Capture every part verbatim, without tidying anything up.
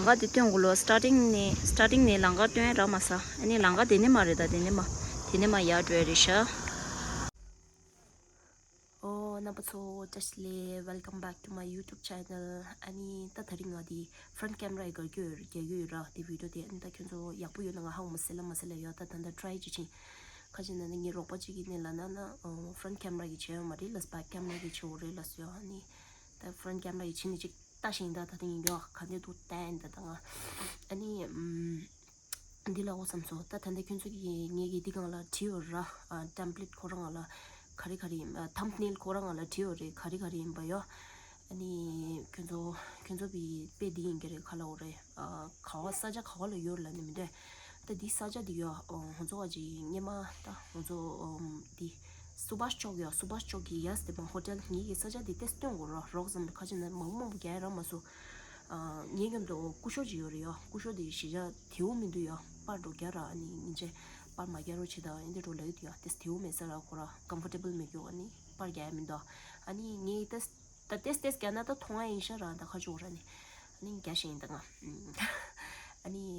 ལམ་ཁ་དེ་སྟོན་དགོས་ལོ། སི་ཊར་ཊིང་ནས་སི་ཊར་ཊིང་ནས་ལམ་ཁ་སྟོན་རག་མ་ས། ཨ་ནི་ལམ་ཁ་དེ་ནས་མ་རེད་ད། དེ་ནས་མ་དེ་ནས་མ་ཡར་འགྲོ་ཡ་རེད་ཤག་ཨོ་རྣམ་པ་ཚོ་བཀྲ་ཤིས་བདེ་ལེགས། Welcome back to my YouTube channel. ཨ་ནི་ད་དེ་རིང་ང་དེ་ཕོན་ཊི་ཀེམ་ར་ཡི་སྒང་རྒྱག་གི་ཡོད་ར། དེ་བི་ཌི་ཡོ་དེ། ཨ་ནི་ད་ཁྱོད་ཚོ་ཡག་པོ་ཡོད་ན། ང་ཧ་གོ་མ་སོང་ལ་མ་སོང་ལ་ཡོད། ད་ད་ད་ཊ་རའི་ཅིག་བྱེད། ཁ་ཅིག་ན་ནི་ངའི་རོགས་པ་ཅིག་གིས་ནི་ལབ་ན་ན་ཕོན་ཊི་ཀེམ་ར་གིས་བྱེད་ཡོད་མ་རེད་ལབ། བེག་ཀེམ་ར་གིས་བྱེད་འོ་རེད་ལབ་སོང་ཡོད། ཨ་ནི་ད་ཕོན་ཊི་ཀེམ་ར་གིས་བྱེད་ནི་ཅིག་ལྟ་ཞིང་། ད་ད་དེ་ཡིན་ཡོད་ག་འདི་འདུག་ལྟ་ཡིན་ད་ད་ང་། ཨ་ནི་ཨམ། འདི་ལ་འོ་བསམ་སོང་། ད་ད་ལྟ་ཁྱོད་ཚོ་གིས་ངེད་ཀྱིས་འདི་སྒང་ལ་བྲིས་ཡོད་ར། ཨ། ཊེམ་པི་ལེཊ་ཁོ་རང་ལ་ག་རེ་ག་རེ་ཡིན། ཨ། ཐམ་ནེལ་ཁོ་རང་ལ་བྲིས་ཡོད་རེད། ག་རེ་ག་རེ་ཡིན་པ་ཡོད། ཨ་ནི་ཁྱོད་ཚོ་ཁྱོད་ཚོ་བི་དཔེ་འདི་ཡིན་གྱི་རེད། ག་ལ་འོ་རེད། ཨ། ག་བ་ས་ཆ་ག་བ་ལ་ཡོད་ལ་ནི་མི་འདོད། ད་འདི་ས་ཆ་འདི་ཡོད། ཨ། ཧོན་ཚོ་བ་ཅིག་སྔས་མ་ད་ཧོན་ཚོ་ཨམ། འདི་སུ་བྷ་ཤ་ཅོག་ཡོད། སུ་བྷ་ཤ་ཅོག་གི་ཡ་སི་དེ་མ་ཧོ་ཊེལ། ངེད་ཀྱིས་ས་ཆ་འདི་ཏེ་སྟོན་དགོས་ར། རོགས་ཙམ་ཁ་ཅིག་ན་མང་པོ་མང་པོ་རྒྱག་ཡ་རག་མ་སོང་། ཨ། ངའི་མཉམ་དུ་སྐུ་ཞབས་ཅིག་ཡོད་རེད་ཡ། སྐུ་ཞབས་དེ་གཞིས་ཆགས་དེའུ་མི་འདུག་ཡ། པར་འགྲོ་རྒྱག་ར། ཨ་ནི་སྙིང་རྗེ། པར་མ་རྒྱག་རོགས་བྱེད་དང་། ཨེ་འདི་འགྲོ་ལབ་ཀྱི་འདུག་ཡ། དེ་དེའུ་མེད་ས་ར། ཁོ་ར་ཀམ་ཕོར་ཊེ་བལ་མེད་རྒྱུ། ཨ་ནི་པར་རྒྱག་ཡ་མི་འདུག་ཨ་ནི་ངས་ཏེས་ད་ཏེས་ཏེས་རྒྱག་ན་ད་མཐོང་ཡ་ཡིན་ཤག་ར། ད་ཁ་ཕྱོགས་ར་ནི། ཨ་ནི་རྒྱག་བཞིན་ཡིན་ད་ང་། ཨ་ནི།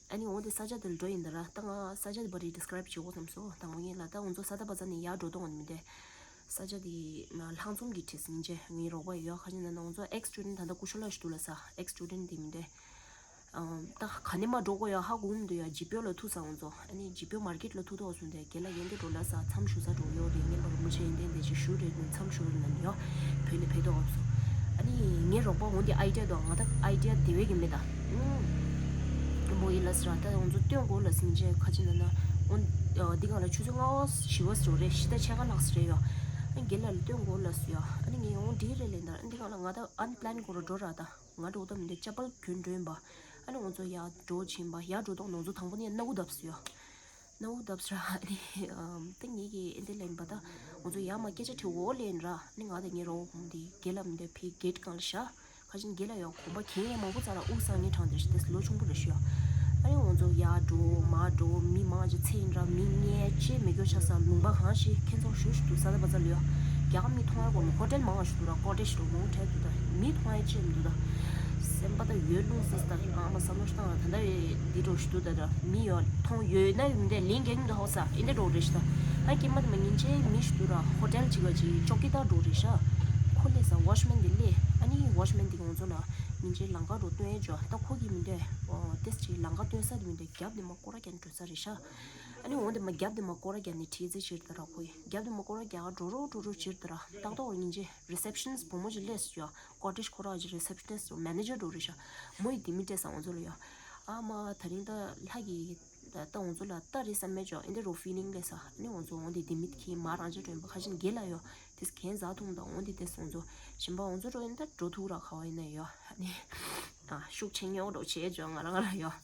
ཨ་ནི་འོ་དེ་ས་ཆ་དེ་ལ་འགྲོ་ཡིན་ད་ར། ད་ང་ས་ཆ་དེ་བ་རི་ཌི་སི་ཀ་རའིབ་བྱེད་དགོས་བསམ་སོང་། དང་པོ་ངས་ལ་ད་ང་ཚོ་ས་ད་བ་ཛ་ནས་ཡར་འགྲོ་གཏོང་བ་མི་འདུག་ས་ཆ་དེ་ལྷང་འཛོམས་ཀྱི་གྲས་སྙིང་རྗེ། ངའི་རོགས་པ་ཡོད། ཁ་ཅིག་ན་ན་ང་ཚོ་ཨེག་སི་སི་ཊུ་ཌེན་ཊི་ད་ལྟ་སྐུ་ཞབས་ལ་ཞིག་འདུག་ལ་ས། ཨེག་སི་སི་ཊུ་ཌེན་ཊི་དེ་མི་འདུག་ཨམ། ད་ག་ནས་མ་འགྲོ་དགོས་ཡ་ཧ་གོ་མི་འདུག་ཡ། ཇི་པོ་ལ་ཐུག་ས་ང་ཚོ། ཨ་ནི་ཇི་པོ་མར་ཀེཊ་ལ་ཐུག་ཐུག་སོང་སྟེ་རྒན་ལགས་ཡན་དེ་འགྲོ་ལ་ས། མཚམས་ཞུ་ས་འགྲོ་ཡོད་རེད། ངས་ལ་རིན་པོ་ཆེ་ཡིན་དེ་འདི་ཅིག་ཞུ་རེད། ངས་མཚམས་ཞུ་རེད་ན་ནི་ཡ། བོད་ལ་ཕེབས་ཐུག་སོང་། ཨ་ནི་ངའི་རོགས་པ་འོ་དེ་ཨའི་ཌི་ཡ་འདུག་ང་ད་ཨའི་ཌི་ཡ་དེ་བས་ཀྱི་མེད་ད། ཨུམ། མོ་ཡིན་ལ་ས་ར། ད་ང་ཚོ་སྟོན་དགོས་ལ་སྙིང་རྗེ། ཁ་ཅིག་ན་ན་འོ། འདི་ག་ལ་ཆུ་ཚོད་ལྔ་པ་བཞི་པ་ཟེར་རེད། བཞི་དང་ཕྱེད་ཀ་ལྷག་ས་རེད་ཡ། ཨ་ནི་རྒན་ལགས་ལ་སྟོན་དགོས་ལ་ས་ཡ། ཨ་ནི་ངས་འོ་འདི་རེད་ལེན་ད། ཨ་ནི་འདི་ག་ལ་ང་ད་ཨན་པི་ལན་གོ་ར་འགྲོ་ར་ད། ང་འགྲོ་ད་མི་འདུག་ཅ་པལ་གྱོན་འགྲོ་ཡིན་པ། ཨ་ནི་ང་ཚོ་ཡར་འགྲོ་ཕྱིན་པ། ཡར་འགྲོ་དུས་ང་ཚོ་དང་པོ་ནས་སྣུག་བརྡབས་སོང་ཡ། སྣུག་བརྡབས་སོང་ར། ཨ་ནི་ཨམ། ད་ངེད་ཀྱིས་ཨེ་འདི་ལེན་པ་ད། ང་ཚོ་ཡར་མར་སྐད་ཆ་དྲི་འོ་ལེན་ར། ཨ་ནི་ང་དང་ངའི་རོགས་པ་གུང་དེ་རྒན་ལགས་མི་འདུག་ཕའི་གེ་ཊི་སྒང་ལ་བཞག་ཁ་ཅིག་རྒན་ལགས་ཡང་གོམ་པ་གྱོན་ཡས་མང་པོ་ཙམ་ར། དབུགས་སང་ངེ་དྲང་དེར་ཞིག་དེ་ལོ་ཆུང་པོ་རེད་ཤག་ཨ་ནི་ང་ཚོ་ཡར་འགྲོ་མར་འགྲོ། མི་མང་ཅིག་ཚེ་ཡིན་ར། མི་ངལ་ཅེས་མེད་རྒྱུ་ཆགས་ས། ལུང་པ་གང་ཞིག་ཁྱེད་ཚོ་ཞུ་ཞུ་འདུག་ས་ད་བ་ཛ་ལ་ཡ། རྒྱ་གར་མི་མཐོང་ཡ་གོ་མི། ཧོ་ཊེལ་མང་བ་ཞིག་འདུག་ར། ཀོ་ཊེ་ཇི་འདྲ་མང་ཁྲལ་འདུག་ད། མི་མཐོང་ཡ་ཅེས་མི་འདུག་ད། སེམས་པ་ད་ཡོད་ལུང་སེ་ད་ཨ་མ་བསམ་བློ་ཞིག་བཏང་ར། ད་ད་འདི་འགྲོ་ཞིག་འདུག་ད། ད་མི་ཡོད་མཐོང་ཡོད་ན་ཡོད་མི་འདུག་ལན་རྒྱག་མི་འདུག་ཧོ་ས་ཨེ་འདྲ་འགྲོ་རེད་ཤག་ད། ཨ་ཀྱེ་མ་དེ་མ་ཉིན་ཅེ་མི་ཞིག་འདུག་ར། ཧོ་ཊེལ་ཅིག་ག་ཅིག་ཅོ་ཀི་ཏར་འདྲ་རེད་ཤག་ཁོ་སླེབས་ས་ཝོ་ཆི་མེན་དེ་སླེབས། ཨ་ནི་ཝོ་ཆི་མེན་དེ་ང་ཚོ་ལ་ཉིན་ཅེ་ལམ་ཁ་འགྲོ་སྟོན་ཡས་འཇོག་ད་ཁོ་གིས་མི་འདུག་ཨོ་ཏེས་ཅིག་ལམ་ཁ་སྟོན་ས་དེ་མི་འདུག་རྒྱབ་དེ་མ་སྐོར་ར་རྒྱག་འགྲོ་ས་རེད་ཤག་ཨ་ནི་འོ་དེ་མ་རྒྱབ་དེ་མ་སྐོར་ར་རྒྱག་ནས་ཁྲིད་ཙེ་ཕྱིར་ད་ར། ཁོ་ཡིས་རྒྱབ་དེ་མ་སྐོར་ར་རྒྱག་འགྲོ་རོགས་འགྲོ་རོགས་ཕྱིར་ད་ར། ཏག་ཏག་ཉིན་ཅེ་རི་སེབ་ཤི་ནིསི་བུ་མོ་ཅིག་སླེབས་སོང་ཡ། ཀོ་ཊེ་ཇི་ཁོ་ར་ཅིག་རི་སེབ་ཤི་ནིསི་མེ་ནེ་ཇར་འདྲ་རེད་ཤག་མོ་ཡིས་དེ་མི་སྤྲད་ས་ང་ཚོ་ལ་ཡ། ཨ་མ་དེ་རིང་ད་ལྷ་གི་ད་ད་ང་ཚོ་ལ་ལྟ་རེད་བསམ་མེད་ཅོག་ཨེ་འདྲ་རོ་ཕི་ལིང་སླེབས་ས། ཨ་ནི་ང་ཚོ་འོ་དེ་དེ་མི་ཁྱི་མ་རང་ཅག་སྒྲོན་པ་ཁ་ཤས་རྒན་ལགས་ཡོད་དེས་གན་ཟ་འཐུང་དང་འོ་དེ་དེ་སོང་ཚོ་ཞིམ་པ་འོ་ཚོ་འགྲོ་ཡིན་ད་འགྲོ་ཐུག་ར་ཁ་བ་ཡིན་ན་ཡོད། ཨ་ནི་ཨ་ཤུགས་ཆེ་ཉོག་འགྲོ་བྱེད་ཅོག་ང་རང་ང་རང་ཡོད།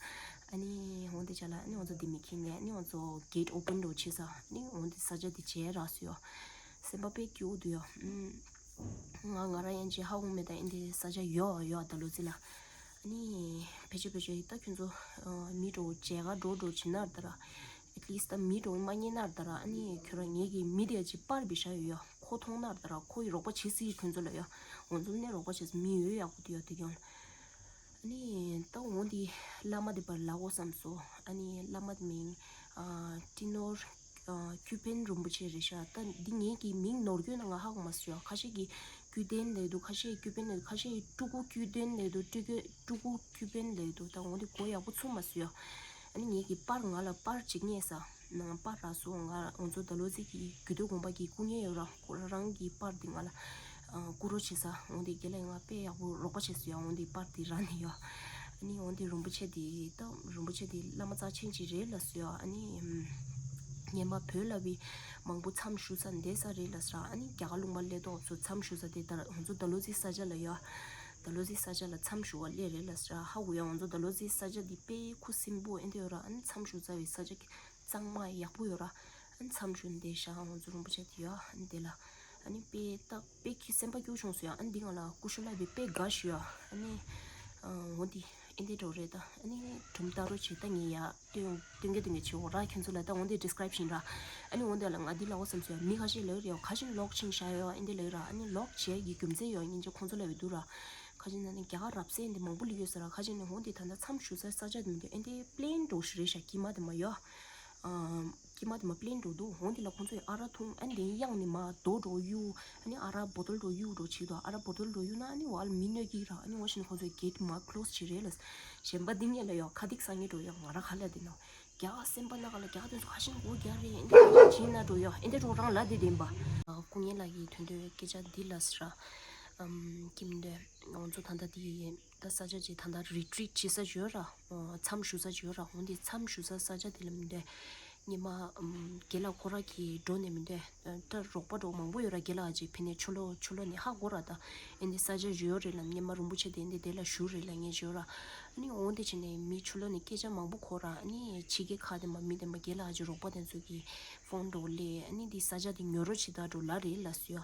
ཨ་ནི་འོ་དེ་ཅག་ལ་ཨ་ནི་ང་ཚོ་དེ་མི་ཁྱི་ནས་ཨ་ནི་ང་ཚོ་གེ་ཊི་ཨོ་པན་འགྲོ་བྱེད་ས། ཨ་ནི་འོ་དེ་ས་ཆ་དེ་བྱེད་རག་སོ་ཡོད། སེམས་པ་དཔེ་སྐྱིད་པོ་འདུག་ཡོད། ང་ང་རང་ཡང་ཅིག་ཧ་གོ་མེད་ད། ཨེ་འདི་ས་ཆ་ཡོད་ཡོད་ད་ལོ་ཙི་ལ། ཨ་ནི་ཕལ་ཆེར་ཕལ་ཆེར་ད་ཁྱོད་ཚོ་མི་འགྲོ་མཇལ་ཁ་འགྲོ་འགྲོ་བྱེད་ན་ད་ར། ཨེ་ཊི་ལི་སི་ཊི་ད་མི་འགྲོ་མ་རྙེད་ན་ད་ར། ཨ་ནི་ཁྱོད་རང་ངེད་ཀྱི་མི་དེ་ཅིག་པར་བི་ཤ་ཡོད་ཡོད་ཁོ་མཐོང་ན་ད་ར། ཁོ་ཡི་རོགས་པ་བྱེད་སྲིད་ཁྱོད་ཚོ་ལ་ཡོད། ང་ཚོ་ནས་རོགས་པ་བྱེད་སྲིད་མི་ཡོད་ཡག་པོ་དེ་ཡོད་དེ་ཀྱང་། ཨ་ནི་ད་འོང་དེ་བླ་མ་དེ་པར་ལ་འོ་བསམ་སོ། ཨ་ནི་བླ་མ་དེ་མིང་ཨ་ཏི་ནོར། ཨ་ཀུ་པན་རིན་པོ་ཆེ་རེད་ཤག་ད་འདི་ངེད་ཀྱི་མིང་ནོར་གྱོན་ན་ང་ཧ་གོ་མ་སོང་ཡ། ཁ་ཤས་ཀྱིས་ཀུ་ཏན་ལབ་འདུག་ཁ་ཤས་ཀྱིས་ཀུ་པན་ལབ་འདུག་ཁ་ཤས་ཀྱིས་ཀྲུ་གུ་ཀུ་ཏན་ལབ་འདུག་ཀྲུ་གུ་ཀྲུ་གུ་ཀུ་པན་ལབ་འདུག་ད་འོང་དེ་གོ་ཡག་པོ་ཚུགས་མ་སོང་ཡ། ཨ་ནི་ངེད་ཀྱི་པར་ང་ལ་པར་ཅིག་རྙེད་ས། ནང་པར་རག་སོང་། ང་ང་ཚོ་ད་ལོ་ཙི་གི་རྒྱུད་སྟོད་གོང་པ་གི་སྐུ་ངལ་ཡོད་ར། ཁོ་རང་གི་པར་འདི་ང་ལ་ཨ་བསྐུར་རོགས་བྱེད་ས། འོང་དེ་རྒན་ལགས་ང་དཔེ་ཡག་པོ་རོགས་པ་བྱས་སོང་ཡ། འོང་དེ་པར་འདི་རག་ནས་ཡ། ཨ་ནི་འོང་དེ་རིན་པོ་ཆེ་འདི་ད་རིན་པོ་ཆེ་འདི་བླ་མ་རྩ་ཆེན་ཅིག་རེད་ལབ་སོང་ཡ། ཨ་ནི་ཨམ་སྔོན་མ་བོད་ལ་བི་མང་པོ་མཚམས་ཞུ་ས་འདས་ས་རེད་ལབ་ས། ཨ་ནི་རྒྱ་གར་ལུང་པ་སླེབས་ཐོག་ཚོ་མཚམས་ཞུ་ས་དེ་ད་ང་ཚོ་ད་ལོ་ཙི་ས་ཆ་ལ་ཡ། ད་ལོ་ཙི་ས་ཆ་ལ་མཚམས་ཞུ་བ་སླེབས་རེད་ལབ་ས། ཧ་གོ་ཡ། ང་ཚོ་ད་ལོ་ཙི་ས་ཆ་འདི་དཔེ་ཁུ་སིམ་པོ་ཨེ་འདྲ་ཡོད་ར། ཨ་ནི་མཚམས་ཞུ་རྩ་བའི་ས་ཆ་གི་གཙང་མ་ཡག་པོ་ཡོད་ར། ཨ་ནི་མཚམས་ཞུ་འདི་ཤག་ང་ཚོ་རིན་པོ་ཆེ་དེ་ཡོད། ཨ་ནི་དེ་ལ་ཨ་ནི་དཔེ་ད་དཔེ་ཁྱི་སེམས་པ་སྐྱོ་བྱུང་སོང་ཡ། ཨ་ནི་འདི་ང་ལ་སྐུ་ཞབས་ལགས་དཔེ་དགའ་ཞུ་ཡ། ཨ་ནི་ཨ་འོ་འདི་ཨེ་འདི་འགྲོ་རེད་ད། ཨ་ནི་གྲུམ་ལྟ་རོགས་བྱེད་ད། ངས་ཡ་སྟོན་སྟོན་གྱི་སྟོན་གྱི་བྱེད་འོ་ར། ཁྱོད་ཚོ་ལ་ད་འོ་འདི་ཌི་སི་ཀི་རའིབ་ཤིང་ར། ཨ་ནི་འོ་འདི་ལ་ང་འདི་ལ་འོ་བསམ་སོང་ཡ། མི་ཁ་ཤས་ལབ་རེད་ཡ། ག་ཤིང་ལོག་ཕྱིན་ཤ་ཡོ་ཨེ་འདི་ལབ་ར། ཨ་ནི་ལོག་བྱེད་ཀྱི་རྒྱུ་མཚན་ཡོད་ཡིན་ཅེ་ཁོང་ཚོ་ལབ་ཡོད་འདུག་ར། ག་ ཁ་ཅིག་ན་ནི་རྒྱ་གར་རབ་གསལ་འདི་མང་པོ་ལི་ཡོད་ས་ར། ཁ་ཅིག་ནི་འོང་འདི་ད་ལྟ་མཚམས་ཞུ་ས་ས་ཆ་འདི་མི་འདུག་ཨེ་འདི་པི་ལེན་འགྲོ་ཞིག་རེད་ཤག་དཀྱིལ་མ་དེ་མ་ཡོད། ཨ་དཀྱིལ་མ་དེ་མ་པི་ལེན་འགྲོ་འདུག་འོང་འདི་ལ་ཁོང་ཚོས་ཨ་ར་འཐུང་ཨ་འདི་གཡང་ནི་མ་རྡོ་འགྲོ་གཡུག་ཨ་ནི་ཨ་ར་བོ་ཏོལ་འགྲོ་གཡུག་འགྲོ་བྱེད་དོ། ཨ་ར་བོ་ཏོལ་འགྲོ་གཡུག་ན་ཨ་ནི་ཝལ་མི་གནོད་ཀྱི་ར། ཨ་ནི་འོ་ཞིག་ནི་ཁོང་ཚོས་གེ་ཊི་མ་ཀློ་སི་བྱེད་རེད་ལ། གཞན་པ་འདི་ངས་ལ་ཡོད་ཁ་སྡིག་ས་ངས་འགྲོ་ཡོད། ང་ར་ཁ་ལ་དེ་ནོ། རྒྱ་སེམས་པ་ན་ག་ལ་རྒྱ་དེ་ཚོ་ཁ་ཤས་མགོ་རྒྱ་རེད། ཨེ་འདྲ་བྱིན་ན་འགྲོ་ཡོ། ཨེ་འདྲ་འགྲོ་རང་ལ་དེ་བདེན་པ། སྐུ་ངལ་ལགས་ཀྱི་དོན་དུ་སྐད་ཆ་འདི་ལ་ཟེར། ཨམ་ཀིམ་འདོད་ང་ཚོ་ད་ལྟ་དེ་ད་ས་ཆ་ཅིག་ད་ལྟ་རི་ཊི་རིཊ་བྱེད་ས་ཡོད་ར། མཚམས་ཞུ་ས་ཡོད་ར། འོན་ཏེ་མཚམས་ཞུ་ས་ས་ཆ་དེ་ལ་མི་འདོད། ཉི་མ་ཨམ་རྒན་ལགས་ཁོ་ར་གི་འགྲོ་ནས་མི་འདོད། ད་རོགས་པ་འགྲོ་མང་པོ་ཡོད་ར། རྒན་ལགས་ཅིག་ཕེ་ནས་ཆུ་ལོ་ཆུ་ལོ་ནས་ཧ་གོ་ར། ད་ཨེ་འདི་ས་ཆ་ཡོད་རེད་ལ། ཉི་མ་རིན་པོ་ཆེ་དེ་འདི་དེ་ལ་ཞུ་རེད་ལ་ངས་ཞུ་ར། ཨ་ནི་འོང་དེ་བྱས་ནས་མི་ཆུ་ལོ་ནས་སྐད་ཆ་མང་པོ་གོ་ར། ཨ་ནི་ཕྱི་རྒྱལ་ཁག་དེ་མ་མི་དེ་མ་རྒན་ལགས་ཀྱི་རོགས་པ་དེ་ཚོ་གི་ཕོན་འགྲོ་ལས། ཨ་ནི་འདི་ས་ཆ་དེ་ཉོ་རོགས་བྱེད་ད་འགྲོ་ལ་རེད་ལ་སུ་ཡ།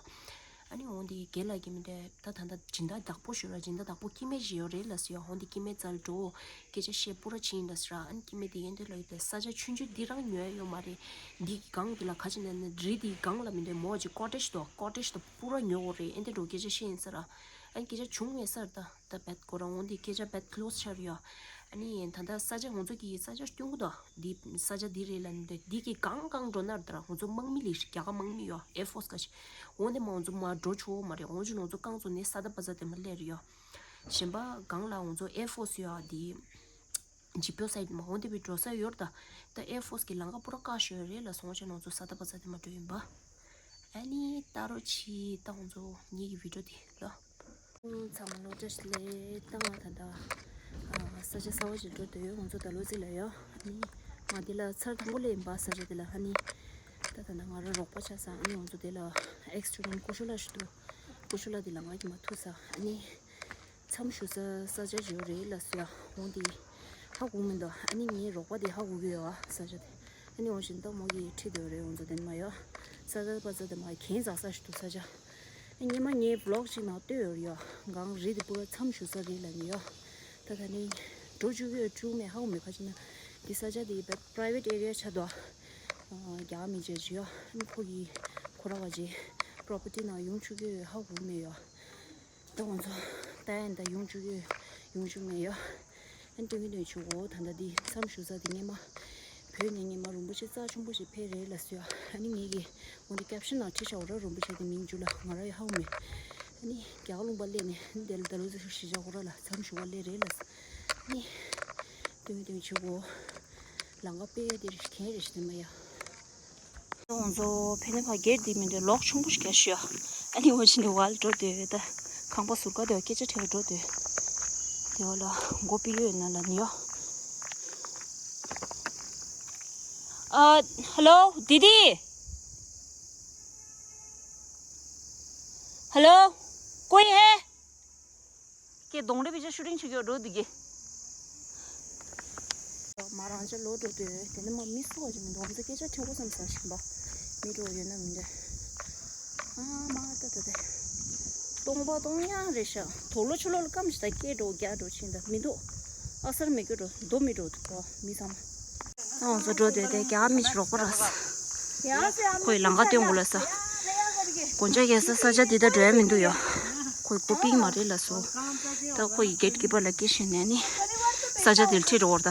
ཨ་ནི་འོང་དེ་རྒན་ལགས་ཀྱི་མི་དེ་ད་ད་ད་སྦྱིན་བདག་བདག་པོ་ཞུ་ར། སྦྱིན་བདག་བདག་པོ་སྐྱེ་དམན་ཞིག་ཡོད་རེད་ལ་སུ་ཡ། འོང་དེ་སྐྱེ་དམན་རྩ་ལ་འགྲོ། སྐད་ཆ་བཤད་པུ་ར་ཕྱིན་ལ་སུ་ར། ཨ་ནི་སྐྱེ་དམན་དེ་ཡན་དེ་ལ་ཡོད་པའི་ས་ཆ་ཆུང་ཆུང་འདི་རང་ཉོ་ཡ་ཡོད་མ་རེད། འདི་གི་སྒང་འདི་ལ་ཁ་ཅིག་ན་ནི་རི་འདི་སྒང་ལ་མི་འདོད་མོ་ཅིག་ཀོ་ཊེཇ་དོ། ཀོ་ཊེཇ་དོ་པུ་ར་ཉོ་འོ་རེད། ཨེ་འདི་འགྲོ་སྐད་ཆ་བཤད་ཡིན་ས་ར། ཨ་ནི་སྐད་ཆ་བྱུང་མེད་ས་ར། ད་ད་བད་ཁོ་རང་འོང་དེ་སྐད་ཆ་བད་ཀློ་སི་ཆར་ཡོད། ཨ་ནི་ད་ལྟ་ས་ཆ་ང་ཚོ་གི་ས་ཆ་སྟོན་གི་དོ། འདི་ས་ཆ་འདི་རེད་ལ་ནི་འདི་གི་གང་གང་འགྲོ་ནར་ད་ར་ང་ཚོ་དམག་མི་ལས་རྒྱ་གར་དམག་མི་ཡོད། ཨེར་ཕོར་སི་ག་ཞིག་འོང་དེ་མ་ང་ཚོ་མ་འགྲོ་ཆོག་མ་རེད། འོང་ཆུ་ང་ཚོ་རྐང་ཚོ་ནས་ས་ད་པ་ས་དེ་མ་ལེ་རེད་ཡོད། གཞན་པ་གང་ལ་ང་ཚོ་ཨེར་ཕོར་སི་ཡོད་འདི། ཇི་པོ་སའིད་མ་འོང་དེ་བའི་འགྲོ་ས་ཡོད་ད། ད་ཨེར་ཕོར་སི་གི་ལམ་ཁ་པུ་ར་བཀག་ཤོད་རེད་ལ་སོང་ཆ་ནང་ཚོ་ས་ད་པ་ས་དེ་མ་འགྲོ་ཡིན་པ། ཨ་ནི་ད་རོ་ཆི་ད་ང་ཚོ་ངེད་ཀྱི་བི་ཌིའོ་དེ་ལ། ཚང་མ་ལོ་བཀྲ་ཤིས་བདེ་ལེགས། ད་ང་ད་ད་ས་ཆ་གསར་བ་ཞིག་འགྲོ་འདོད་ཡོད། ང་ཚོ་ད་ལོ་ཚིག་ལ་ཡོད། ཨ་ནི་ང་འདི་ལ་ཚར་དང་པོ་ལས་ཡིན་པ་ས་ཆ་དེ་ལ། ཨ་ནི་ད་ད་ད་ང་རང་རོགས་པ་ཆགས་ས། ཨ་ནི་ང་ཚོ་དེ་ལ་ཨེག་སི་ཊུ་ཌེན་ཊི་ཀུ་ཤུ་ལ་ཞིག་འདུག་ཀུ་ཤུ་ལ་དེ་ལ་ང་གི་མ་ཐུག་ས། ཨ་ནི། མཚམས་ཞུ་ས་ས་ཆ་ཡོད་རེད་ལ་སུ་ཡ། འོང་དེ་ཧ་གོ་མི་འདུག་ཨ་ནི་ངའི་རོགས་པ་དེ་ཧ་གོ་གི་ཡོད་ཨ་ས་ཆ་དེ། ཨ་ནི་འོང་བཞིན་ཏོ་མོ་གིས་ཁྲིད་འདོད་རེད། འོང་ཚོ་དེ་མ་ཡོད། ས་ཆ་པ་ས་དེ་མ་གན་ཟག་ས་ཞིག་འདུག་ས་ཆ། ཨ་ཉི་མ་ངའི་བི་ལོག་ཅིག་ནང་ལྟོས་ཡོད་རེད་ཡ། གང་རི་དེ་པུ་ར་མཚམས་ཞུ་ས་རེད་ལ་ནི་ཡ། ད་ད་ནི་འགྲོ་བཅུག་གི་ཡོད་བཅུག་མེད་ཧ་གོ་མེད། ཁ་ཅིག་ན་འདི་ས་ཆ་དེ་པ་པ་རའི་ཝེ་ཊི་ཨེ་རི་ཡ་ཆགས་འདུག་རྒྱ་མི་བྱས་ཅི་ཡ། ཨ་ནི་ཁོ་གི་ཁོ་ར་བ་ཅི་པོ་རོ་པར་ཊི་ནང་ཡོང་བཅུག་གི་ཡོད་ཧ་གོ་མེད་ཡ། ད་ང་ཚོ་ད་ཡིན་ད་ཡོང་བཅུག་ཡོད་ཡོང་བཅུག་མེད་ཡོད། ཨ་ནི་སྟོན་གི་སྟོན་བཅུག་གོ་ད་ད་འདི་མཚམས་ཞུ་ས་དེ་སྔས་མ་བོད་ནས་སྔས་མ་རིན་པོ་ཆེ་རྩ་ཆུང་པོ་ཞིག་ཕེབས་རེད་ལ་སུ་ཡ། ཨ་ནི་ངེད་ཀྱི་འོ་འདི་ཀེབ་ཤན་ནང་བྲིས་བཞག་འོ་ར་རིན་པོ་ཆེ་དེ་མིང་བཅུག་ལ་ང་ར་ཡི་ཧ་གོ་མེད། ཨ་ནི་རྒྱ་གར་ལུང་པ་སླེབས་ནས་ཨ་ནི་དེ་ལ་ད་ལོ་ཚོ་ཞིག་བཞག་འོ་ར་ལ་མཚམས་ཞུ་བ་སླེབས་རེད་ལ། ཨ་ནི་སྟོན་གི་སྟོན་བཅུག་གོ། ལམ་ཁ་དཔེ་དེ་རེ་གན་རེ་ཞིག་དེ་མ་ཡ། ང་ཚོ་ཕེ་ནེ་ཕ་གེར་དེ་མི་འདུག་ལོག་ཆུང་པོ་ཞིག་རྒྱག་ཤོག་ཨ་ནི་འོ་ཅི་ནི་ཝལ་འགྲོ་འདོད་ད་ཁང་པ་ཟུར་ཀ་དེ་སྐད་ཆ་དྲི་འགྲོ་འདོད། དེ་བ་ལ་མགོ་པི་ཡོད་ན་ལ་ནི་ཡོ། ཨ་ཧེ་ལོ་དི་དི། ཧེ་ལོ། ཀོའི་ཧེ། ཀྱེ་གདོང་རིས་བི་ཅ་ཤུ་ཊིང་བྱེད་ཀྱི་ཡོད་འགྲོ་འདི་གི། མ་རང་ཅག་ལོ་འགྲོ་དུས་དེ་ནི་མ་མི་སུ་བ་ཅིག་མི་འདུག་ང་ཚོ་སྐད་ཆ་དྲི་དགོས་བསམ་ས་ཞིག་འབའ། མི་འགྲོ་ཡོད་ན་མི་འདྲ། ཨ་མ་ཏ་ཏ་ཏ། སྟོང་པ་སྟོང་ཡང་རེད་ཤག་དོག་ལོ་ཆུ་ལོ་ལ་སྐམ་ཞིག་ད་སྐད་འགྲོ་རྒྱག་འགྲོ་ཕྱིན་ད་མི་འདུག་ཨ་སར་མི་སྐྱོ་འགྲོ་འདོ་མི་འགྲོ་འདུག་གོ་མི་ཚང་མ། ང་ཚོ་འགྲོ་དུས་དེ་རྒྱ་མི་ཞིག་རོགས་པ་རག་ས། ཁོས་ལམ་ཁ་སྟོན་དགོས་ལ་ས། གོན་ཆ་གས་ས་ས་ཆ་འདི་ད་འགྲོ་ཡ་མི་འདུག་ཡ། ཁོས་ཀོ་པིང་མ་རེད་ལ་སོ། ད་ཁོ་ཡི་གེ་ཊི་ཀི་པར་ལ་སྐད་ཤེས་ནས་ནི། ས་ཆ་འདིར་ཁྲིད་འགྲོ་བར་ད།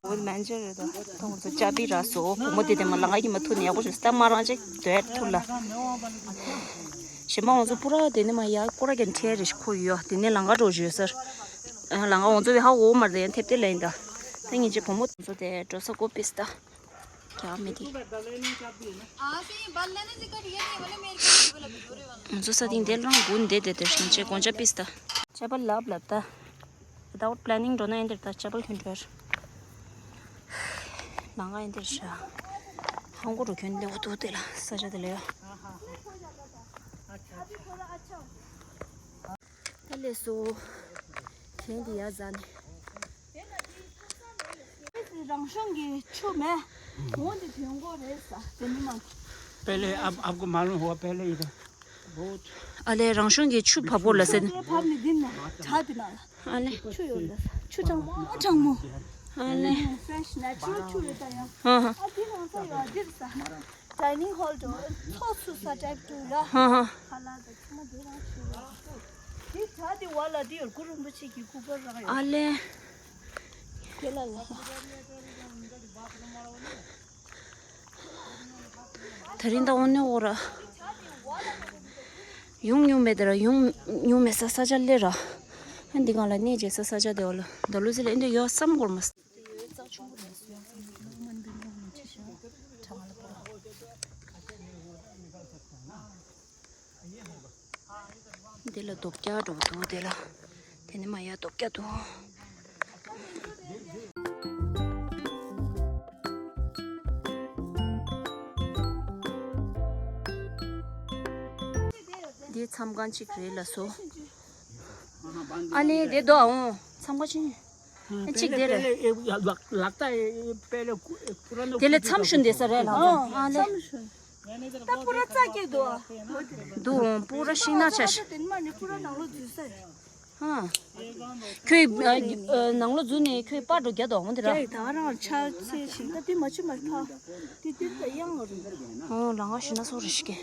འོ་མན་ཇར་རེད་ད། ད་ང་ཚོ་ཅ་པི་རག་སོ། བུ་མོ་དེ་དེ་མ་ལང་ང་ཡི་མ་ཐུག་ནས་ཡག་པོ་བྱུང་ད་མ་རང་ཅིག་སྡོད་ཐུབ་ལ། གཞན་པ་ང་ཚོ་པུ་ར་དེ་ནི་མ་ཡ་ཀོ་ར་གན་ཁྲེ་རེ་ཞིག་ཁོ་ཡོད་དེ་ནི་ལང་ང་འགྲོ་བཞུད་སར། ལང་ང་ང་ཚོ་བི་ཧ་འོ་མར་དེ་ཡང་ཐེབས་ཏེ་ལེན་ད། ད་ངེད་ཅེ་བུ་མོ་ང་ཚོ་དེ་འགྲོ་ས་ཀོ་པིས་ད། རྒྱག་མི་དེ། ང་ཚོ་ས་སྟེང་དེ་རང་དགུན་བསྡད་བསྡད་དེ་ཞིང་ཆེ་དགོན་ཆ་པིས་ད། ཅ་པལ་ལབ་ལབ་ད། Without planning འགྲོ་ན་ཨེ་འདིར་ད་ཅ་པལ་ཁྱོན་འགྲོར། ནང་ང་ཨེ་འདིར་ཤ། ཧང་གོ་རུ་ཁྱོན་ལེ་འུ་ཐུག་དེ་ལ་ས་ཆ་དེ་ལ་ཡོད། ད་ལས་སོ། གན་དེ་ཡ་ཟ་ནས། རང་བྱུང་གི་ཆུ་མེད། འོང་དེ་དོན་གོ་རེད་ས་དེ་མི་མང་། पहले अब आपको मालूम हुआ पहले इधर बहुत ཨ་ལས་རང་བྱུང་གི་ཆུ་བབ་པོ་ལ་ཟེར། དེ་བབ་ནི་འདི་ན་གྲ་དེ་ན་ལ། ཨ་ལས། ཆུ་ཡོད་ལ་ཆུ་གྲང་མོ་གྲང་མོ། ཨ་ལས། Fresh natural ཆུ་རེད་ད་ཡ། ཧ་ཧ། ཨ་དེ་རང་ས་ཡོད་འདིར་ས། Dining hall འགྲོ་ཚོགས་ཚུད་ས་ཊའིབ་ཏུ་ལ། ཧ་ཧ། ཁ་ལག་དང་ཁྱི་མ་དེ་རང་ཆུ་ཡོད། དེ་ད་དེ་བ་ལ་དེ་ཡོད་གུ་རུ་རིན་པོ་ཆེ་གི་སྐུ་པར་རང་ཡོད། ཨ་ལེ། དེ་ལ་ལ། དེ་རིང་ད་འོ་ནི་འོ་ར། ཡོང་མྱོང་མེད་དེ་ར་ཡོང་མྱོང་མེད་ས་ས་ཆ་ལེ་ར། ཨ་འདི་གང་ལ་གནས་རྗེས་ས་ས་ཆ་དེ་འོ་ལ་ད་ལུ་ཟི་ལ་ཨེ་འདི་ཡོད་བསམ་གོར་མ། འདི་ལ་རྡོ་བཀྱག་འགྲོ་འདུག་དེ་ལ། དེ་ནི་མ་ཡ་རྡོ་བཀྱག་འདུག་འདི་མཚམས་ཁང་གཅིག་རེད་ལ་སོ། ཨ་ནི་དེ་རྡོ་འོང་མཚམས་ཁང་ཕྱིན། གཅིག་དེ་རེད། དེ་ལས་མཚམས་ཤུན་དེ་ས་རེད་ལ། ཨ་ལེ། ད་པུ་ར་རྩ་སྐྱེས་འདུག་འདུག་པུ་ར་ཤིང་ནགས་ཆ་ཤི། དེ་མ་ནི་པུ་ར་ནང་ལོགས་འཛུལ་ས་རེད། ཧ། ཁྱོད་ནང་ལོགས་འཛུལ་ནས་ཁྱོད་པར་འགྲོ་རྒྱ་དོ་འོང་དེ་ར། རྒྱ་ཡི་ད་རང་ཆ་ཚེ་ཞིང་ད་དེ་མ་ཆུ་མར་ཐག་དེ་དེ་ད་གཡང་ང་རུ། ཨོ་ལ་ང་ཤི་ན་སོ་རེ་ཤི་ཀེ།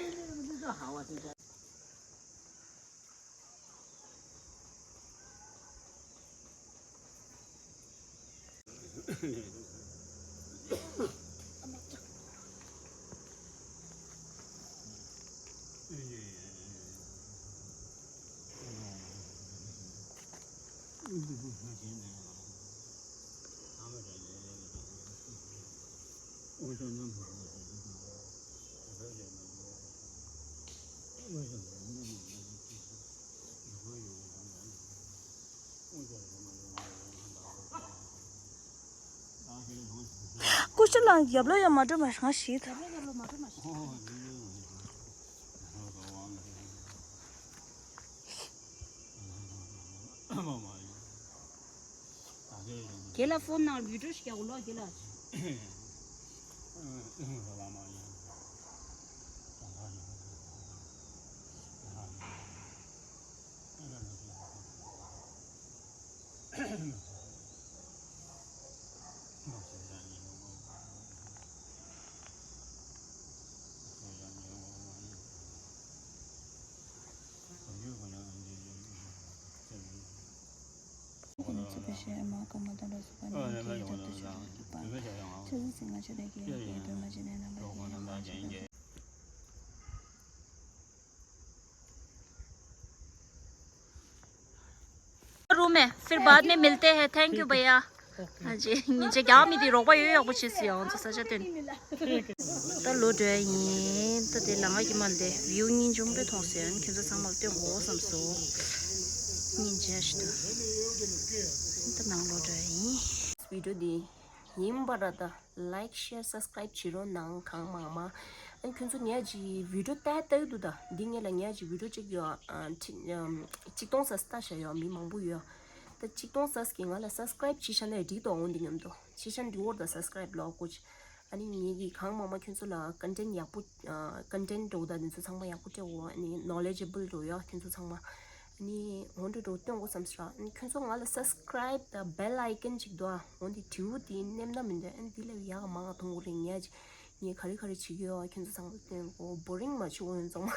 ཀུ་ཤུ་ལ་རྒྱབ་ལོགས་ཡང་མ་འགྲོ་མ་ང་ཞིག་ཁྱེད་ལ་ཕོན་ནང་བི་ཌིའོ་ཞིག་རྒྱག་གོ་ལོ་ཁྱེད་ལ། रूम है, फिर बाद में मिलते हैं। थैंक यू भैया। ཨ་ཅེ་ཉིན་ཅེ་རྒྱག་མི་དེ་རོགས་པ་ཡོད་ཡག་པོ་བྱེད་སྲིད་ཡང་ཚོ་ས་ཆ་སྟོན། ད་ལོ་འགྲོ་ཡ་ཡིན། ད་དེ་ལ་ང་གི་མ་ལ་དེ་བིའུ་སྙིང་རྗེ་མོ་དཔེ་མཐོང་སོང་། ཁྱོད་ཚོ་ཚང་མ་ལ་སྟོན་དགོས་བསམ་སོང་། སྙིང་རྗེ་ཞིག་འདུག་ད་ནང་ལོགས་འགྲོ་ཡ་ཡིན། བི་ཌིའོ་འདི་ཡིན་པ་ར་ད། Like, share, subscribe བྱེད་རོགས་གནང་གང་མང་མང་། ཨ་ཁྱོད་ཚོ་ཉག་ཅིག་བི་ཌིའོ་ལྟ་ལྟ་ཡི་འདུག་ད་འདི་ངེད་ལ་ཉག་ཅིག་བི་ཌིའོ་གཅིག་ཡོད། ཨ་ཁྲི་ཨམ་ཆིག་སྟོང་སབ་ལྟ་བྱ་ཡོད་མི་མང་པོ་ཡོད། ད་ཆིག་སྟོང་སབ་གི་ང་ལ་སབ་སི་ཀ་རེབ་བྱེད་བྱ་ན་འགྲིག་ཏོ་འོང་འདི་ངམ་དོ་བྱེད་བྱ་ན་འགྲིག་འོར་ད་སབ་སི་ཀ་རེབ་ལོག་གོ་ཅི། ཨ་ནི་ངེད་ཀྱི་གང་མང་མང་ཁྱོད་ཚོ་ལ་ཀོན་ཊེན་ཡག་པོ་ཨ་ཀོན་ཊེན་འགྲོ་ད་འདི་ཚོ་ཚང་མ་ཡག་པོ་སྤྲད་འོ། ཨ་ནི་ནོ་ལེ་ཇི་བལ་འགྲོ་ཡོད་ཁྱོད་ཚོ་ཚང་མ། ནི་འོ་འདྲ་འགྲོ་སྟོན་དགོས་བསམ་སོང་། ཁྱོད་ཚོ་ང་ལ་སབ་སི་ཀ་རེབ་དང་བེལ་ཨའི་ཀོན་ཅིག་འདུག་ཨ། འོ་འདི་དྲིའུ་དེ་མནན་ན་མི་འདོད། ཨ་འདི་ལས་ཡག་མང་ག་མཐོང་གི་རེད། ངས་ངས་ག་རེ་ག་རེ་བྱེད་ཀྱི་ཡོད་ཁྱོད་ཚོ་ཚང་མ་སྟོན་གོ། བོ་རིང་མ་བྱེད་འོ་ཡོན་ཚང་མ།